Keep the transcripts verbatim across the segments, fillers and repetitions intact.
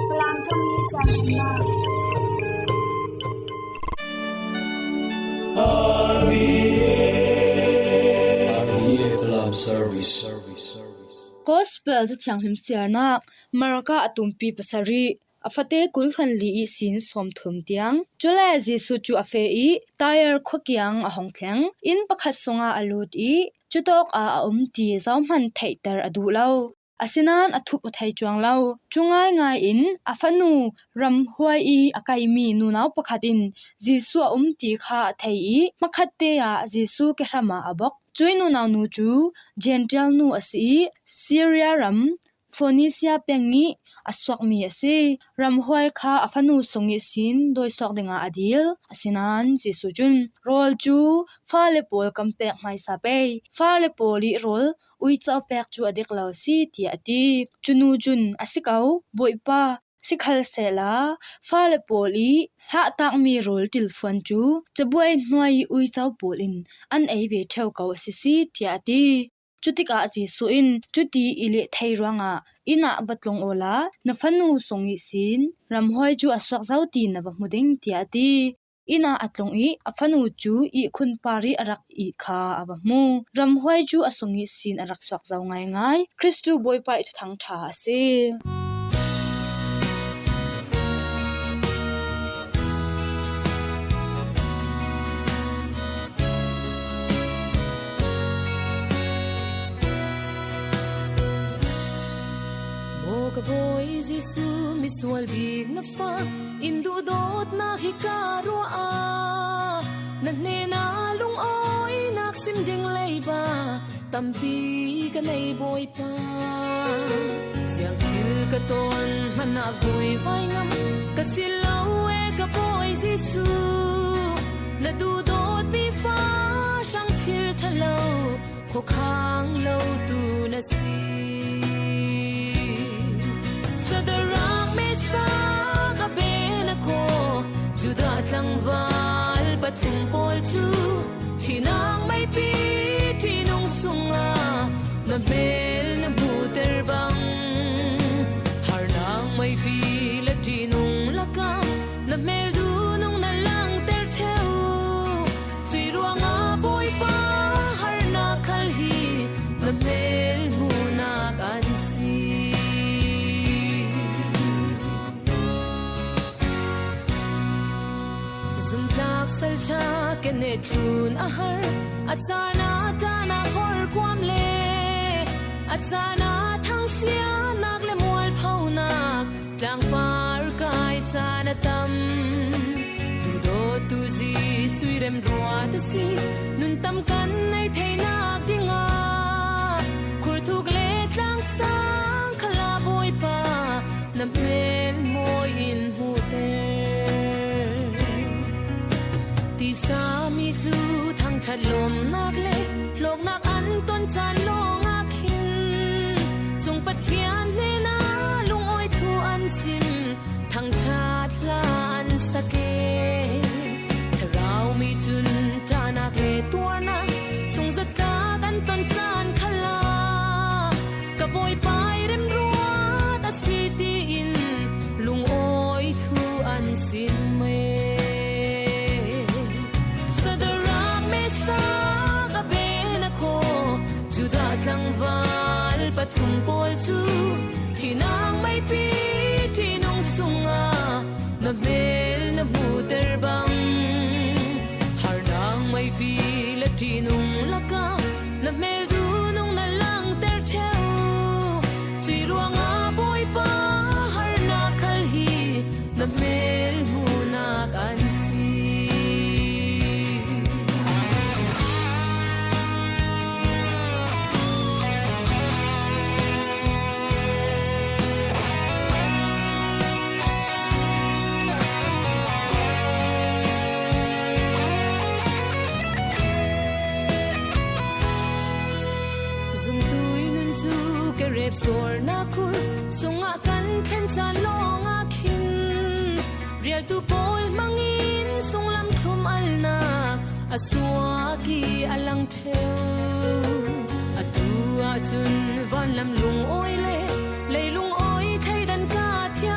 Falam thum ni chan na. R V A, R V A Falam Service. Gospel Cathianghlim siarnak, Marka a tumpi pasarih, a fate kul hluan li ihsin sawmthum tiang. Cule Jesuh cu a feh ih Tyre khua kiang a hong thleng. Inn pakhat sungah a lut ih cutawkah a um ti zohman theihter a duh lo. Asinain a thup a thei cuang lo. Cu ngaingai in a fanu ramhuai ih a kaimi nunau pakhat in Jesuh a um ti kha a thei ih hmakhatte ah Jesuh kehram ah a bok. Cuih nunau nu cu Gentile nu a si ih Syria ram Phoenicia peng ih a suakmi a si. Ramhuai kha a fanu sung ihsin dawisuak dingah a dil. Asinain Jesuh cun, "Rawl cu fale pawl kan pek hmaisa pei. Fale pawl ih rawl uico pek cu a dik lo a si," tiah a ti. Cunu cun, "A si ko, Bawipa, sikhalsehla fale pawl ih hlahtakmi rawl ṭilfuan cu cabuai hnuai ih uico pawl in an ei ve ṭheu ko a sisi," tiah a ti. Cutikah Jesuh in, "Cuti i leh thei ruangah inn ah va tlung awla na fanu sung ihsin ramhuai cu a suak zo ti na va hmu ding," tiah a ti. Inn ah a tlung ih a fanu cu ihkhun par ih a rak ih kha a va hmu. Ramhuai cu a sung ihsin a rak suak zo ngaingai. Kristu Bawipa ih thuthang ṭha a si. Maw ka Bawi Jesuh, misual bik na fak in duhdawtnak hi ka ruah a, na hnenah lungawinak sim ding leiba tampi ka nei, Bawipa. Ziang thil ka ton hmanh ah vui vai ngam ka si lo e, ka Bawi Jesuh. Na duhdawtmi fa hrang thil ṭha lo, khuakhang lotu na si. Sadrak, Mesak, Abednego, Judah tlangval pathum pawl cu thihnak meipi ṭihnung sungah na hmel na hmuhter bang, harnak meipi le ṭihnung lakah na hmel duhnung na langter ṭheu. Cuih ruangah Bawipa harnak khal hi na hmel hmuhnak an si. Zumtlak salṭha kenet tlun a har, a caan ah ṭahnak horkuam le a caan ah thangsiahnak le mualphonak tlangpar kai caan a tam. Duhdawttu Jesuh ih remruat a si, nuntam kan nei theinak dingah khurthuk le tlangsang khalah Bawipa na hmel mawi in hmuhter. Tisa mi cu thangṭhat lawmhnak le hlawknak an ton caan lawngah khin, Cun Pathian hnenah lungawi thu an sim, thangṭhat hla an sak e. Thlarau mi cun ṭahnak le tuarnak sungzatlak an ton caan khalah ka Bawipa ih remruat a si tiin lungawi thu an sim e. Sadrak, Mesak, Abednego, Judah tlangval pathum pawl cu thihnak meipi ṭihnung sungah na hmel na hmuhter bang, harnak meipi le ṭihnung lakah na hmel duhnung na langter ṭheu. Cuih ruangah Bawipa harnak khal hi na hmel hmuhnak an si. Zumtu ih nun cu kerep suarnak khur sungah kan thlen caan lawngah khin, rialtu pawl hmangin sunglam thlum alnak a suak ih a lang ṭheu. Atu ahcun vanlam lungawi le leilung awi thleidan ka thia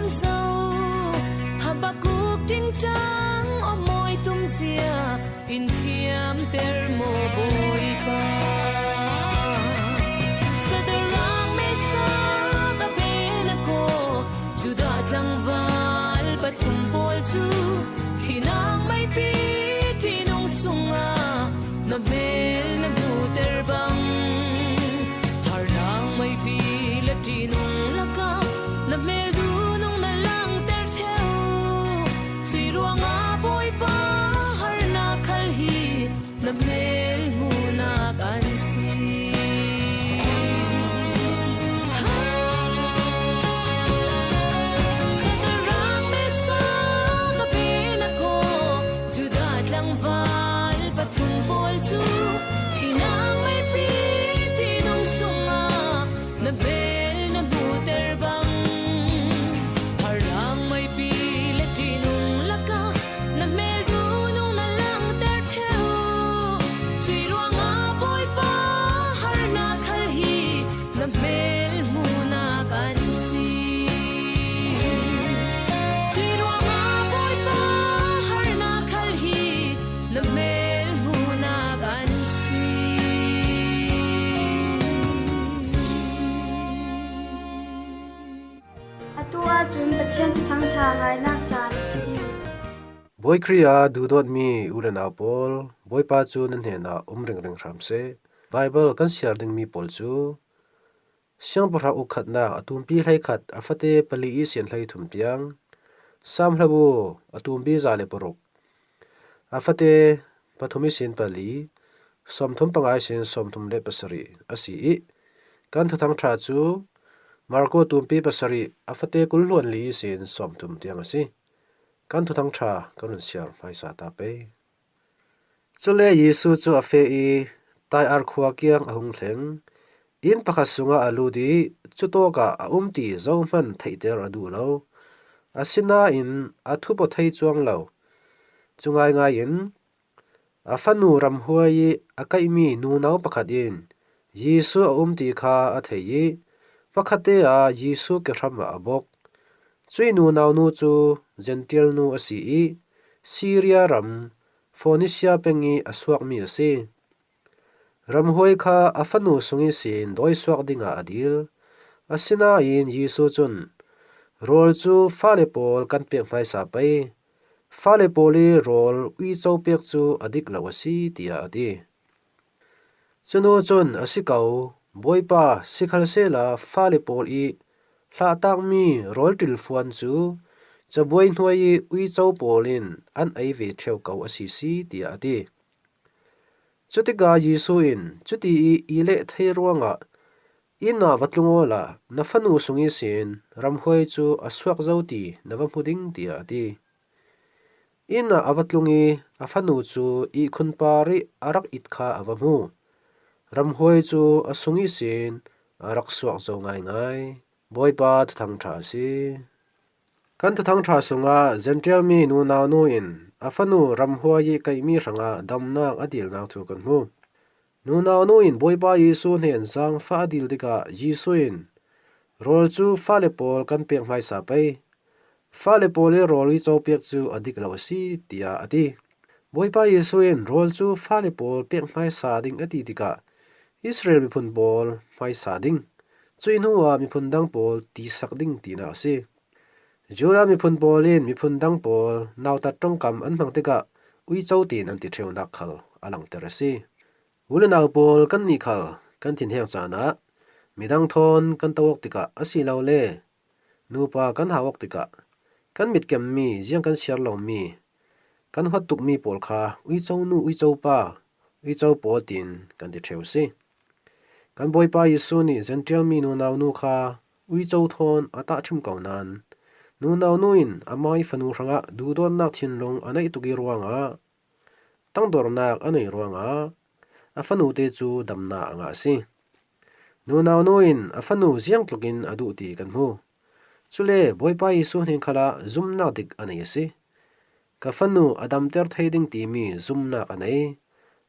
In thiamter maw Bawipa? Sadrak, Mesak, Abednego, Judah tlangval pathum pawl cu thihnak meipi ṭihnung sungah na hmel na hmuhter bang, harnak meipi le ṭihnung lakah na hmel duhnung na langter ṭheu. Cuih ruangah Bawipa harnak khal hi na hmel hmuhnak an si. Sadrak, Mesak, Abednego, Judah tlangval pathum pawl cu thihnak meipi ṭihnung sungah na hmel na hmuhter bang, harnak meipi le ṭihnung lakah na hmel duhnung na langter ṭheu. Cuih ruangah Bawipa harnak khal hi na hmel hmuhnak an si. Cuih ruangah Bawipa harnak khal hi na hmel hmuhnak an si. Atu ahcun Pathian Thuthang ṭha ngainak caan a si. Bawi Khrih ah duhdawtmi u le nau pawl, Bawipa cu nan hnenah um ringring hram seh. Baibal kan siar dingmi pawl cu Siangpahrang uk khatnak a tumpi hleikhat a fate pali ihsin hleithum tiang, Saam hlabu a tumpi za le paruk, a fate pathum ihsin pali, sawmthum panga ihsin sawmthum le pasarih a si i, kan Thuthang ṭha cu Marko tumpi pasarih a fate kul hluan li ihsin sawmthum tiang a si. Kan Thuthang ṭha kan run siar hmaisa ta pei. Cule Jesuh cu a feh i Tyre khua kiang a hung thleng. Inn pakhat sungah a lut i cutawkah a um ti zohman theihter a duh lo. Asinain a thup aw thei cuang lo. Cu ngaingai in a fanu ramhuai i a kaihmi nunau pakhat in Jesuh a um ti kha a thei i hmakhatte ah Jesuh kehram ah a bok. Cuih nunau nu cu Jentail nu a si i Syria ram Phoenicia peng i a suakmi a si. Ramhuai kha a fanu sung ihsin dawisuak dingah a dil. Asinain Jesuh cun, "Rawl cu fale pawl kan pek hmaisa pei. Fale pawl i rawl uico pek cu a dik lo a si," tiah a ti. Cunu cun, "A si ko, Bawipa, sikhalsehla fale pawl i hlahtakmi rawl ṭilfuan cu cabuai hnuai i uico pawl in an ei ve ṭheu ko a sisi," tiah a ti. Cutikah Jesuh in, "Cuti i i leh thei ruangah inn ah va tlung awla na fanu sung ihsin ramhuai cu a suak zo ti na va hmu ding," tiah a ti. Inn ah a va tlung i a fanu cu ihkhun par i a rak it kha a va hmu. Ramhuai cu a sung ihsin a rak suak zo ngaingai. Bawipa Thuthang ṭha a si. Kan Thuthang ṭha sungah Jentail mi nunau nu in a fanu ramhuai i kaihmi hrangah damnak a dilnak cu kan hmu. Nunau nu in Bawipa Jesuh hnen zaangfah a dil tikah Jesuh in, "Rawl cu fale pawl kan pek hmaisa pei. Fale pawl i rawl uico pek cu a dik lo a si," tiah a ti. Bawipa Jesuh in rawl cu fale pawl pek hmaisa ding a ti tikah Israel miphun pawl hmaisa ding, cuih hnuah miphun dang pawl tisak ding tinak a si. Judah miphun pawl in miphun dang pawl nautat ṭongkam an hmang tikah uico tiin an ti ṭheunak khal a langter a si. U le nau pawl kannih khal kan thinheng caan ah midang thawn kan to awk tikah asilole nupa kan hau awk tikah kan mitkemmi, ziang kan siar lomi, kan huat tukmi pawl kha uico nu, uico pa, uico pawl tiin kan ti ṭheu a si. Kan Bawipa Jesuh nih Jentail mi nunau nu kha uico thawn a tahṭhim ko nain nunau nu in amah i fanu hrangah duhdawtnak thinlung a neih tuk i ruangah tangdornak a nei ruangah a fanute cu damnak a ngah a si. Nunau nu in a fanu ziangtlukin a duh ti kan hmu. Cule Bawipa Jesuh hnen khalah zumnak dik a nei a si. Ka fanu a damter thei ding timi zumnak a nei.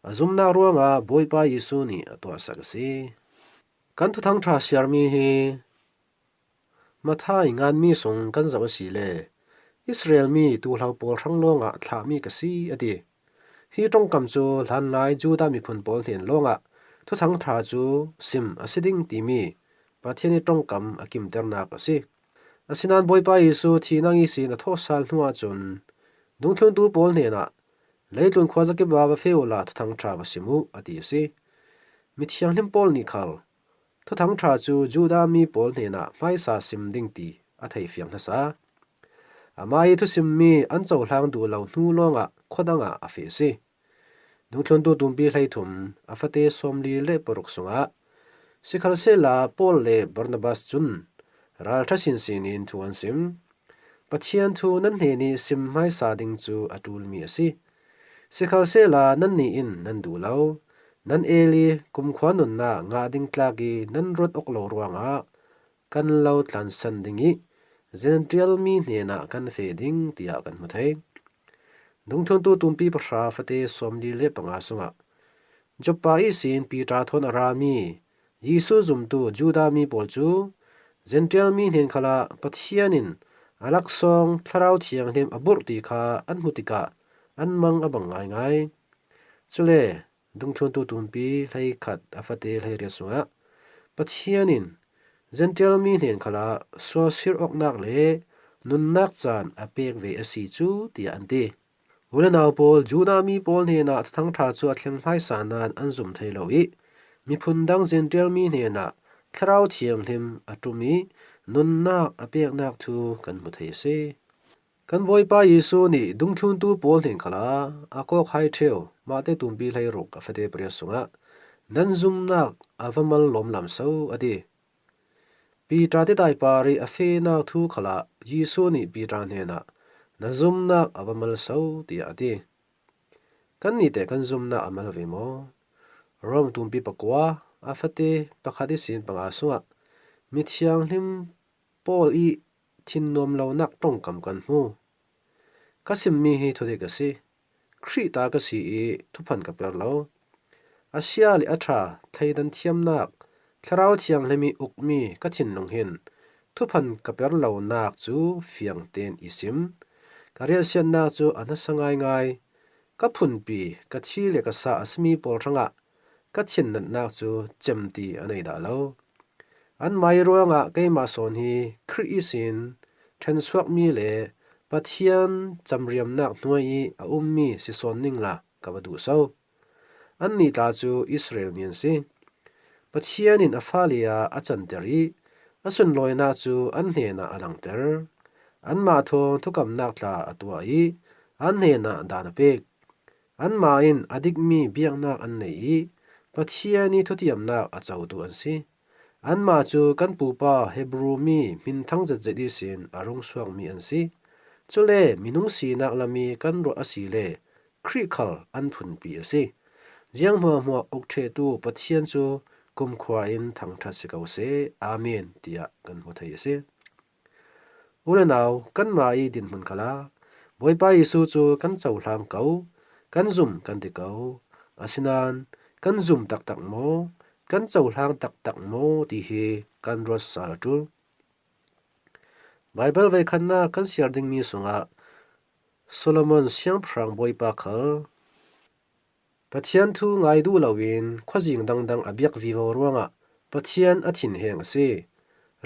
A zumnak ruangah Bawipa Jesuh nih a tuahsak a si. Kan Thuthang ṭha siarmi hi Matthai nganmi sung kan zoh asile, "Israel mi tuuhlo pawl hrang lawngah thlahmi ka si," a ti. Hi ṭongkam cu hlanlai Judah miphun pawl hnen lawngah Thuthang ṭha cu sim a si ding timi Pathian ih ṭongkam a kimternak a si. Asinain Bawipa Jesuh thihnak ihsin a thawhsal hnu ahcun dungthluntu pawl hnenah, "Leitlun khuazakip ah va feh uhla Thuthang ṭha va sim uh," a ti a si. Mithianghlim pawl nih khal Thuthang ṭha cu Judah mi pawl hnenah hmaisa sim ding ti a theifiang hlasa. Amah ih thusimmi an cohlang duh lo hnu lawngah khuadangah a feh a si. Dungthluntu tumpi hleithum a fate sawmli le paruk sungah, sikhalsehla Paul le Barnabas cun ralṭha sinsin in thu an sim. Pathian thu nan hnen ih sim hmaisa ding cu a ṭulmi a si. Sikhalsehla nannih in nan duh lo. Nan el ih kumkhua nunnak ngah ding tlak ih nan ruat awk lo ruangah kan lo tlansan ding ih Jentail mi hnenah kan feh ding, tiah kan hmu thei. Dungthluntu tumpi pahra fate sawmli le panga sungah Joppa ihsin Piter thawn a rami Jesuh zumtu Judah mi pawl cu Jentail mi hnen khalah Pathian in a laksawng Thlarau Thianghlim a burh ti kha an hmuh tikah an mang a bang ngaingai. Cule dungthluntu tumpi hleikhat a fate hleiriat sungah Pathian in Jentail mi hnen khalah sualsir awknak le nunnak caan a pek ve a si cu, tiah an ti. U le nau pawl, Judah mi pawl hnenah Thuthang ṭha cu a thleng hmaisa nain an zum thei lo ih miphun dang Jentail mi hnenah Thlarau Thianghlim a ṭum ih nunnak a peknak thu kan hmu thei a si. Kan Bawipa Jesuh nih dungthluntu pawl hnen khalah a kawkhai ṭheu Mate tumpi hleiruk a fate pariat sungah, "Nan zumnak a va mal lawmlam so," a ti. Piter titaipar ih a fehnak thu khalah Jesuh nih Piter hnenah, "Na zumnak a va mal so," tiah a ti. Kannih teh kan zumnak a mal ve maw? Rom tumpi pakua a fate pakhat ihsin panga sungah mithianghlim Paul ih thinnuam lonak ṭongkam kan hmu. Ka simmi hi thudik a si. Khrih ta ka si ih thuphan ka per lo. A sia le a ṭha thleidan thiamnak, Thlarau Thianghlim ih ukmi ka thinlung hin thuphan ka per lonak cu fiang tein i sim. Ka riahsiatnak cu a nasa ngaingai. Ka phunpi, ka thi le ka sa a simi pawl hrangah ka thinnatnak cu cem ti a nei dah lo. Anmah ih ruangah keimah sawn hi Khrih ihsin ṭhensuakmi le Pathian camriamnak hnuai ih a ummi si sawn ningla ka va duh so. Annih tla cu Israel mi an si. Pathian in a fale ah a canter ih a sunlawinak cu an hnenah a langter. Anmah thawn thukamnak tla a tuah ih an hnenah daan a pek. Anmah in a dikmi biaknak an nei ih Pathian ih thutiamnak a cotu an si. Anmah cu kan pupa Hebru mi hminthang zetzet ihsin a rung suakmi an si. Cule minung sinak lam ih kan ruah asile Khrih khal an phunpi a si. Ziang hmuahhmuah uk ṭhehtu Pathian cu kumkhua in thangṭhat si ko seh. Amen, tiah kan hmu thei a si. U le nau, kanmah ih dinhmun khalah Bawipa Jesuh cu kan cohlang ko, kan zum kan ti ko. Asinain kan zum taktak maw, kan cohlang taktak maw ti hi kan ruat sal a ṭul. Baibal veikhatnak kan siar dingmi sungah Solomon siangpahrang Bawipa khal Pathian thu ngai duh loin khuazing dangdang a biak vivo ruangah Pathian a thinheng a si.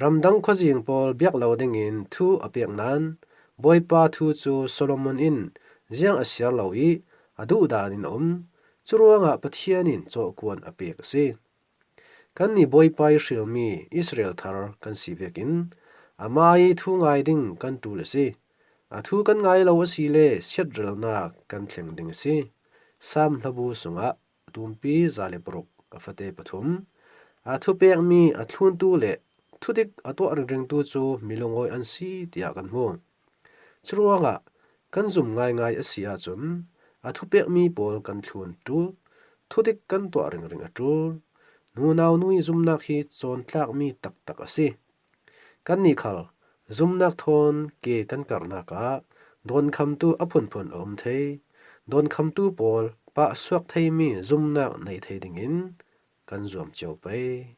Ramdang khuazing pawl biak lo dingin thu a pek nain Bawipa thu cu Solomon in ziang a siar lo ih a duhdan in a um. Curuangah Pathian in cawhkuan a pek a si. Kannih Bawipa ih hrilmi Israel thar kan si vekin amah ih thu ngai ding kan ṭul a si. A thu kan ngai lo asile siatrelnak kan thleng ding a si. Salm hlabu sungah tumpi za le paruk a fate pathum, a thupekmi a thluntu le thudik a tuah ringringtu cu milungawi an si, tiah kan hmu. Curuangah kan zum ngaingai a si ahcun a thupekmi pawl kan thlun ṭul, thudik kan tuah ringring a ṭul. Nunau nu ih zumnak hi cawntlakmi taktak a si. Kannih khal zumnak thawn ke kan karnak ah dawnkhamtu a phunphun a um thei. Dawnkhamtu pawl pahsuak theimi zumnak nei thei dingin kan zuam cio pei.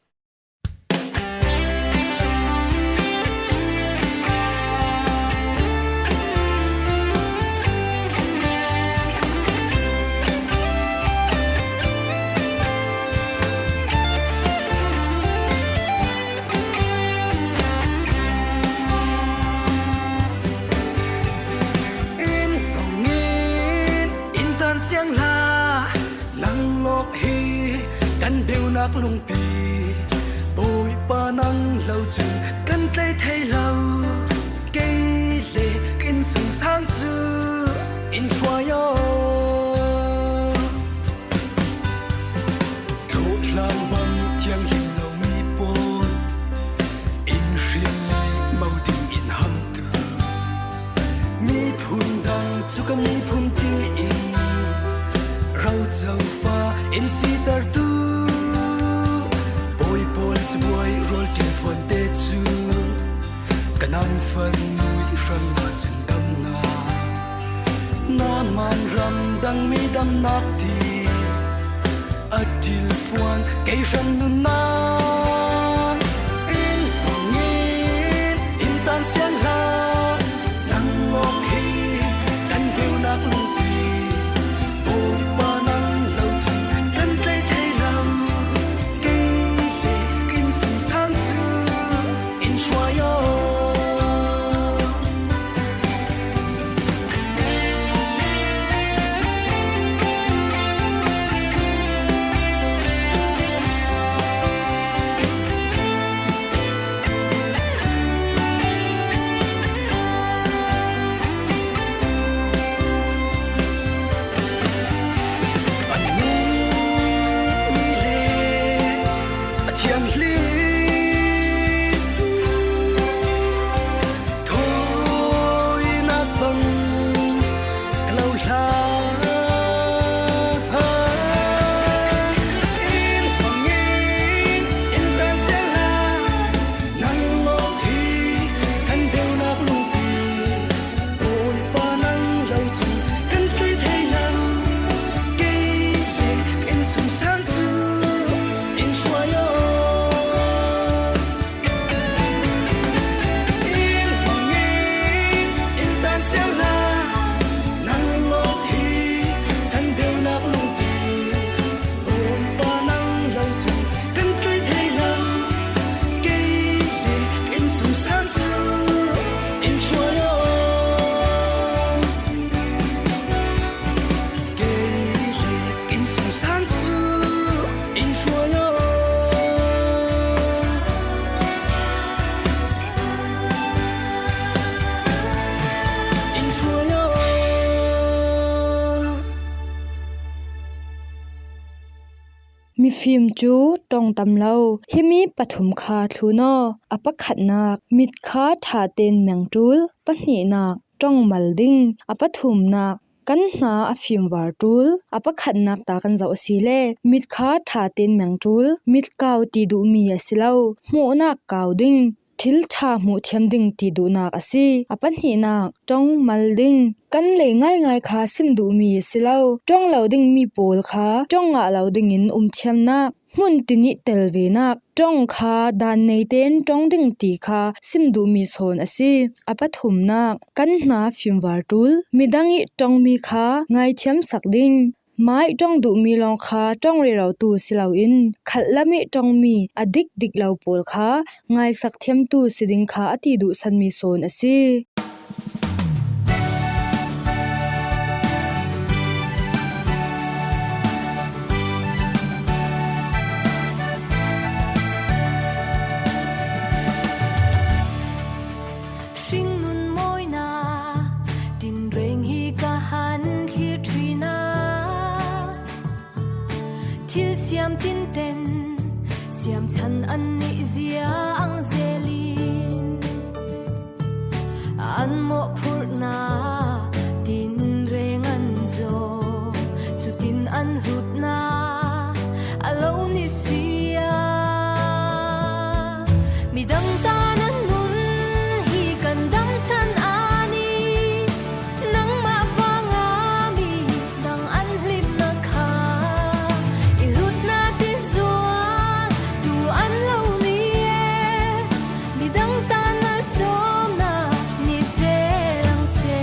Lungpi, Bawipa nang lo cun kan tlaih thei lo. Kei le ka innsungsang cu in hruai aw. Thawhhlang bang thianghlim lomi pawl in hrilmi mo ding in hamtu. Miphun dang cu ka miphun tiin rocofa in sitertu bawi pawl cabuai rawl ṭial fawn te cu ka nan fan nuih hrang ahcun damnak, na man ram dangmi damnak ti a ṭilfuan kei hram nunnak in hmang in in tan siang hlah. Nang lawng hi kan beunak lungpi, Bawipa nang lo cun kan tlaih thei lo. Kei le ka innsungsang cu in hruai aw. A nungmi le a thianghlim thawinak bang ka lo hlan. In hmang in in tan siang hlah. Nang lawng hi kan beunak lungpi, Bawipa nang lo cun kan tlaih thei lo. Kei le ka innsungsang cu in hruai aw. In hmang in in tan siang hlah. Nang lawng hi kan beunak lungpi, Bawipa nang lo cun kan tlaih thei lo. Kei le ka innsungsang cu in hruai aw. Kei le ka innsungsang cu in hruai aw. In hruai aw. Mifim cu ṭong tam lo. Himi pathum kha thlun aw. A pakhatnak, mitkha ṭha tein meng ṭul. Pahnihnak, ṭong mal ding. A pathumnak, kan hna a fimvar ṭul. A pakhatnak ta kan zoh a si le, mitkha ṭha tein meng ṭul. Mit kau ti duhmi a si lo, hmuhnak kau ding. Thil ṭha hmuh thiam ding ti duhnak a si. A pahnihnak, ṭong mal ding. Kan lei ngaingai kha sim duhmi a si lo. Ṭong lo dingmi pawl kha ṭong ngah lo dingin um thiamnak, hmun tinih tel venak, ṭong kha dan nei tein ṭong ding ti kha sim duhmi sawn a si. A pathumnak, kan hna fimvar ṭul. Midang i ṭongmi kha ngaithiam sak ding. Mah i ṭong duhmi lawng kha ṭong rerotu si loin, khalhlam i ṭongmi a dikdik lo pawl kha ngaisak thiamtu si ding kha a ti duhsanmi sawn a si. Hringnun mawina tinreng hi ka han thlir ṭhin a, thil siam tinten siamchan an nih zia ang zelin, an mawhphurhna tinreng an zaw, cutin an hlutna a lo ni si a. Midang ta nan nun hi kan dam chan a ni, nangmah vanga mi dang an hlimnak kha i hlutna ti zual tu an lo ni e. Midang ta na sawmna ni se lang che.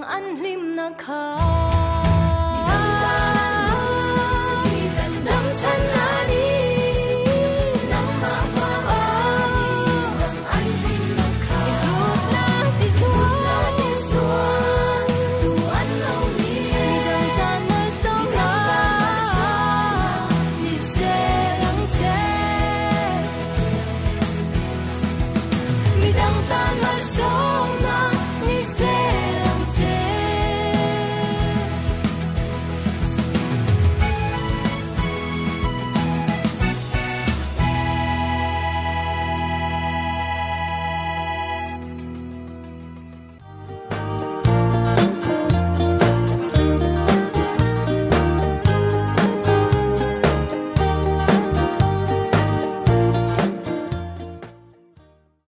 An hlimna kha, midang san